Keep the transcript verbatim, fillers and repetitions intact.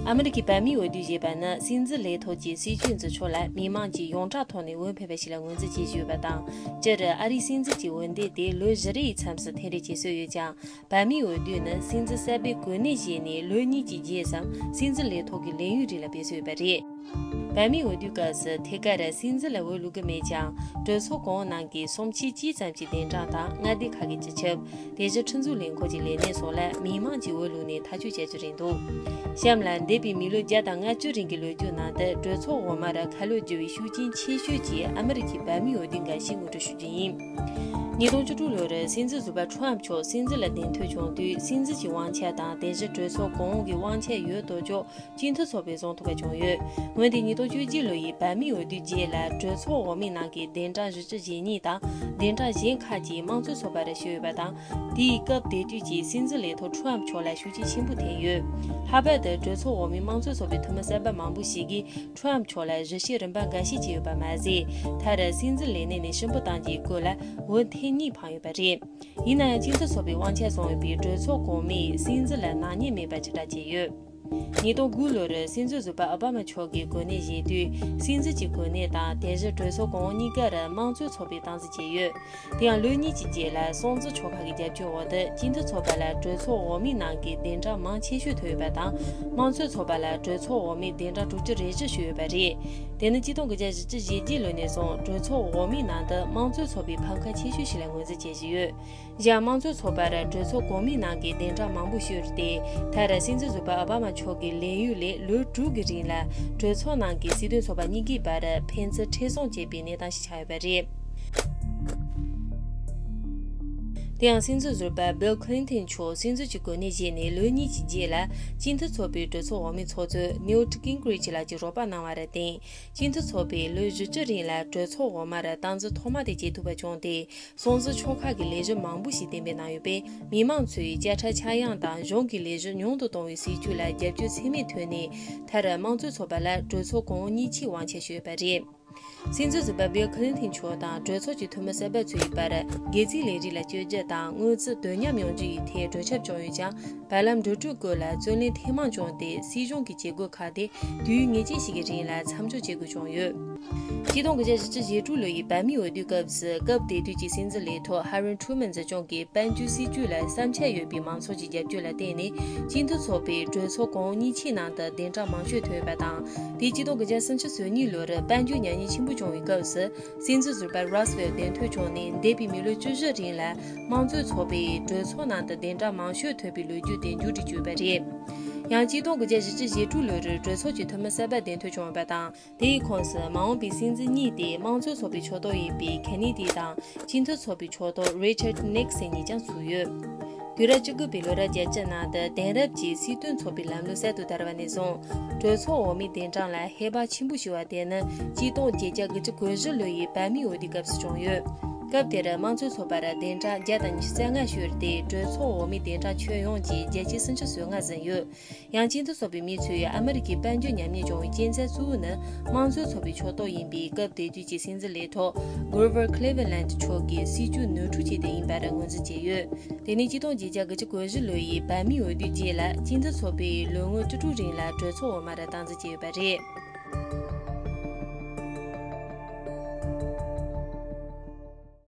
ཨ་མི་རི་ཀའི་བོད་མིའི་འོས་བསྡུ་ཞེས་པ་ནི་སྲིད་འཛིན་ལས་ཐོག་གི་སྲིད་ཇུས་འཛིན་ཕྱོགས་ལ་མི་མང་གིས་ཡོངས་གྲགས་ཐོག་ནས་འོས་འཕེན་པ་ཞིག་ལ་ངོས་འཛིན་བྱེད་བཞིན་ཡོད་པ་དང་། སྤྱིར་ཨ་རིའི་སྲིད་འཛིན་གྱི་འོས་འདེམས་དེ་ལོ་བཞི་རེའི་མཚམས་སུ་ཐེངས་རེ་བྱེད་སྲོལ་ཡོད་ཀྱང་། བོད་མིའི་འོས་བསྡུ་ནི་སྲིད་འཛིན་གསར་པའི་གོ་གནས་བཞེས་ནས་ལོ་གཉིས་ཀྱི་རྗེས་སམ་སྲིད་འཛིན་ལས་ཐོག་གི་ལས་ཡུན་རིང་ལ་སྤེལ་སྲོལ་ཡོད་པ་རེད། བོད་མིའི་འོས་བསྡུའི་སྐབས་སུ་ཐད་ཀར་སྲིད་འཛིན་ལ་འོས་བླུག་གི་མེད་ཀྱང་། གྲོས་ཚོགས་གོང་འོག་ནང་གི་གསུམ་ཆའི་གཅིག་ཙམ་གྱི་གདན་གྲངས་དང་མངའ་སྡེ་ཁག་གི་སྤྱི་ཁྱབ། དེ་བཞིན་ཁྲིམས་འཛུགས་ལས་ཁུངས་ཀྱི་ལས་སྣེ་སོགས་ལ་མི་མང་གིས་འོས་བླུགས་ནས་ཐག་གཅོད་བྱ་རྒྱུ་རེད་འདུག་གཤམ་ལ་འདས་པའི་མི་ལོ་བརྒྱ་དང་ལྔ་བཅུ་རིང་གི་ལོ་རྒྱུས་ནང་དུ་གྲོས་ཚོགས་འོག་མར་ཁ་ལོ་བསྒྱུར་བའི་ཤུགས་རྐྱེན་ཆེ་ཤོས་ཀྱི་ཨ་མི་རི་ཀའི་བོད་མིའི་འོས་བསྡུ་འགའ་ཞིག་ངོ་སྤྲོད་ཞུ་རྒྱུ་ཡིན། ཉིས་སྟོང་བཅུ་དྲུག་ལོར་སྲིད་འཛིན་ཟུར་པ་ཁྲོམ་མཆོག་སྲིད་འཛིན་ལ་གདན་འཐོན་བྱུང་དུས། སྲིད་འཛིན་གྱི་དབང་ཆ་དང་དེ་བཞིན་གྲོས་ཚོགས་གོང་འོག་གི་དབང་ཆ་ཡོད་དོ་ཅོག་སྤྱི་འཐུས་ཚོགས་པས་བཟུང་ཐུབ་པ་བྱུང་ཡོད། འོན་ཏེ་ཉིས་སྟོང་བཅུ་གཅིག་ལོ་ཡི་བོད་མིའི་འོས་བསྡུའི་རྗེས་ལ་གྲོས་ཚོགས་འོག་མའི་ནང་གི་གདན་གྲངས་བཞི་བཅུ་ཞེ་གཉིས་དང་གདན་གྲངས་གཞན་ཁག་ཅིག་དམངས་གཙོའི་ཚོགས་པར་བཞུས་ཡོད་པ་དང་། དེའི་སྐབས་དེ་དུས་ཀྱི་སྲིད་འཛིན་ལས་ཐོག་ཁྲོམ་མཆོག་ལ་ཤུགས་རྐྱེན་ཆེན་པོ་ཐེབས་ཡོད། ལྷག་པར་དུ་གྲོས་ཚོགས་འོག་མའི་དམངས་གཙོའི་ཚོགས་པའི་འཐུས་མི་གསར་པ་མང་པོ་ཞིག་གིས་ཁྲོམ་མཆོག་ལ་གཞི་བྱེས་རིམ་པ་འགའ་ཤས་བྱས་ཡོད་པ་མ་ཟད། མཐར་སྲིད་འཛིན་ལས་གནས་ནས་ཕྱིར་འབུད་གཏང་རྒྱུའི་སྐོར་ལ་འོས་འཕེན་གཉིས་འཕངས་ཡོད་པ་རེད། ཡིན་ན་ཡང་སྤྱི་འཐུས་ཚོགས་པའི་དབང་ཆ་བཟུང་ཡོད་པའི་གྲོས་ཚོགས་གོང་མས་སྲིད་འཛིན་ལ་ནག་ཉེས་མེད་པ་ཕྱིར་བསྒྲགས་བྱས་ཡོད། ཉིས་སྟོང་དགུ་ལོར་སྲིད་འཛིན་ཟུར་པ་ཨོ་བྷ་མ་མཆོག་གིས་གོ་གནས་བཞེས་དུས། སྲིད་འཛིན་གྱི་གོ་གནས་དང་དེ་བཞིན་གྲོས་ཚོགས་གོང་འོག་གཉིས་ཀར་དམངས་གཙོའི་ཚོགས་པས་སྟངས་འཛིན་བྱས་ཡོད། དེ་ཡང་ལོ་གཉིས་ཀྱི་རྗེས་ལ་སྲོང་བཙན་ཆོལ་ཁ་གི་རྒྱབ་སྐྱོར་འོག་ཏུ་སྤྱི་འཐུས་ཚོགས་པ་ལ་གྲོས་ཚོགས་འོག་མའི་ནང་གི་གདན་གྲངས་མང་ཆེ་ཤོས་ཐོབ་ཡོད་པ་དང་། དམངས་གཙོའི་ཚོགས་པ་ལ་གྲོས་ཚོགས་འོག་མའི་གདན་གྲངས་དྲུག་ཅུ་རེ་བཞི་བྱུང་ཡོད་པ་རེད། དེ་ནི་གཅིག་སྟོང་དགུ་བརྒྱ་བཞི་བཅུ་ཞེ་བརྒྱད་ལོ་ནས་བཟུང་གྲོས་ཚོགས་འོག་མའི་ནང་དུ་དམངས་གཙོའི་ཚོགས་པའི་ཕམ་ཁ་ཆེ་ཤོས་ཤིག་ལ་ངོས་འཛིན་བྱེད་བཞིན་ཡོད། གཞན་དམངས་གཙོའི་ཚོགས་པར་གྲོས་ཚོགས་གོང་མའི་ནང་གི་གདན་གྲངས་མང་པོ་ཤོར་ཏེ། མཐར་སྲིད་འཛིན་ཟུར་པ་ཨོ་བྷ་མ་མཆོག་གི་ལས་ཡུན་ལས་ལོ་དྲུག་གི་རིང་ལ་གྲོས་ཚོགས་ནང་གི་སྲིད་དོན་ཚོགས་པ་གཉིས་ཀའི་བར་ཕན་ཚུན་ཁྲིམས་སྲུང་བྱེད་པའི་གནས་སྟངས་ཤིག་ཆགས་ཡོད་པ་རེད། དེ་ཡང་སྲིད་འཛིན་ཟུར་པ་Bill Clinton་མཆོག་སྲིད་འཛིན་གྱི་གོ་གནས་བཞེས་ནས་ལོ་གཉིས་ཀྱི་རྗེས་ལ་སྤྱི་འཐུས་ཚོགས་པའི་གྲོས་ཚོགས་འོག་མའི་ཚོགས་གཙོ་Newt Gingrich་ལགས་ཀྱི་རོགས་པ་གནང་བར་བརྟེན། སྤྱི་འཐུས་ཚོགས་པས་ལོ་བཞི་བཅུ་རིང་ལ་གྲོས་ཚོགས་འོག་མར་སྟངས་འཛིན་ཐོག་མ་དེ་བྱེད་ཐུབ་པ་བྱུང་སྟེ། སྲོང་བཙན་ཆོལ་ཁ་གི་ལས་གཞི་མང་པོ་ཞིག་གཏན་འབེབས་གནང་ཡོད་པས། མི་མང་ཚོས་དཔྱ་ཁྲལ་ཆག་ཡང་དང་གཞུང་གི་ལས་གཞི་ཉུང་དུ་གཏོང་བའི་སྲིད་ཇུས་ལ་རྒྱབ་སྐྱོར་ཚད་མེད་ཐོན་ནས། མཐར་དམངས་གཙོའི་ཚོགས་པ་ལ་གྲོས་ཚོགས་གོང་འོག་གཉིས་ཆའི་དབང་ཆ་ཞུས་ཡོད་པ་རེད། སྲིད་འཛིན་ཟུར་པ་Bill Clinton་མཆོག་དང་གྲོས་ཚོགས་ཀྱི་འཐུས་མི་གསར་པ་ཚོའི་བར་སྒེར་རྩིས་ལས་རིགས་ལ་བསྐྱོད་རྒྱུ་དང་། དངུལ་རྩིས་དོ་མཉམ་ཡོང་རྒྱུ་ཡི་ཐད་གྲོས་འཆར་བྱུང་ཡོད་ཀྱང་། བར་ལམ་འགྲོ་གྲོན་སྐོར་ལ་རྩོད་གླེང་ཐེངས་མང་བྱུང་སྟེ། སྲིད་གཞུང་གི་བྱེད་སྒོ་ཁག་དེ་དུས་ཡུན་ངེས་ཅན་ཞིག་གི་རིང་ལ་མཚམས་འཇོག་བྱེད་དགོས་བྱུང་ཡོད། ཆིག་སྟོང་དགུ་བརྒྱ་བཞི་བཅུ་ཞེ་དྲུག་ལོ་ཡི་བོད་མིའི་འོས་བསྡུའི་སྐབས་སུ། སྐབས་དེ་དུས་ཀྱི་སྲིད་འཛིན་ལས་ཐོག་Harry Truman་གཙོ་སྐྱོང་གི་དཔལ་འབྱོར་སྲིད་ཇུས་ལ་བསམ་འཆར་ཡོད་པའི་མང་ཚོགས་ཀྱི་རྒྱབ་སྐྱོར་ལ་བརྟེན་ནས། སྤྱི་འཐུས་ཚོགས་པའི་གྲོས་ཚོགས་གོང་འོག་གཉིས་ཆའི་ནང་དུ་གདན་གྲངས་མང་ཤོས་ཐོབ་ཡོད་པ་དང་། དེ་ཆིག་སྟོང་དགུ་བརྒྱ་སུམ་ཅུ་སོ་གཉིས་ལོར་དཔལ་འབྱོར་ཉམས་ཉེན་ཆེན་པོ་བྱུང་བའི་སྐབས་སུ། སྲིད་འཛིན་ཟུར་པ་Roosevelt་གདན་འཐོན་བྱུང་ནས། འདས་པའི་མི་ལོ་བཅུ་བཞི་རིང་ལ་དམངས་གཙོའི་ཚོགས་པས་གྲོས་ཚོགས་ནང་དུ་གདན་གྲངས་མང་ཤོས་ཐོབ་པའི་ལོ་རྒྱུས་དེ་མཇུག་སྒྲིལ་བཅུག་པ་རེད། ཡང་ཆིག་སྟོང་དགུ་བརྒྱ་བཞི་བཅུ་ཞེ་དྲུག་ལོར་གྲོས་ཚོགས་ཀྱི་འཐུས་མི་གསར་པ་གདན་འཐོན་བྱུང་ཡོད་པ་དང་། དེའི་ཁོངས་སུ་མ་འོངས་པའི་སྲིད་འཛིན་གཉིས་ཏེ། དམངས་གཙོའི་ཚོགས་པའི་ཕྱོགས་གཏོགས་ཡིན་པའི་Kennedy་དང་། སྤྱི་འཐུས་ཚོགས་པའི་ཕྱོགས་གཏོགས་Richard Nixon་གཉིས་ཀྱང་ཚུད་ཡོད། དུས་རབས་བཅུ་དགུ་པའི་ལོ་རབས་བརྒྱད་ཅུ་ནང་དུ་གདན་རབས་ཀྱི་སྲིད་དོན་ཚོགས་པའི་ལམ་ལུགས་གསར་དུ་དར་བ་ནས་བཟུང་། གྲོས་ཚོགས་འོག་མའི་གདན་གྲངས་ལ་ཧེ་བག་ཆེན་པོ་ཞུ་བ་དེ་ནི་ཆིག་སྟོང་བརྒྱད་བརྒྱ་དགུ་བཅུ་གོ་བཞི་ལོ་ཡི་བོད་མིའི་འོས་བསྡུའི་སྐབས་སུ་བྱུང་ཡོད། སྐབས་དེར་དམངས་གཙོའི་ཚོགས་པར་གདན་གྲངས་བརྒྱ་དང་ཉི་ཤུ་རྩ་ལྔ་ཤོར་ཏེ། གྲོས་ཚོགས་འོག་མའི་གདན་གྲངས་ཁྱོན་ཡོངས་ཀྱི་བརྒྱད་བརྒྱ་སུམ་ཅུ་སོ་ལྔ་ཟིན་ཡོད། ཡང་སྤྱི་འཐུས་ཚོགས་པའི་མི་ཚོས་ཨ་མི་རི་ཀའི་དཔལ་འབྱོར་ཉམས་ཉེས་བྱུང་བའི་རྐྱེན་རྩ་གཙོ་བོ་ནི། དམངས་གཙོའི་ཚོགས་པའི་ཕྱོགས་གཏོགས་ཡིན་པའི་སྐབས་དེ་དུས་ཀྱི་སྲིད་འཛིན་ལས་ཐོག་Grover Cleveland་མཆོག་གི་སྲིད་ཇུས་ནོར་འཁྲུལ་བྱས་ཏེ་ཡིན་པར་ངོས་འཛིན་བྱས་ཡོད། དེ་ནི་ཆིག་སྟོང་བརྒྱད་བརྒྱ་དགུ་བཅུ་གོ་བཞི་ལོ་ཡི་བོད་མིའི་འོས་བསྡུའི་རྗེས་ལ། སྤྱི་འཐུས་ཚོགས་པས་ལོ་ངོ་བཅུ་དྲུག་རིང་ལ་གྲོས་ཚོགས་འོག་མར་སྟངས་འཛིན་བྱས་ཡོད་པ་རེད།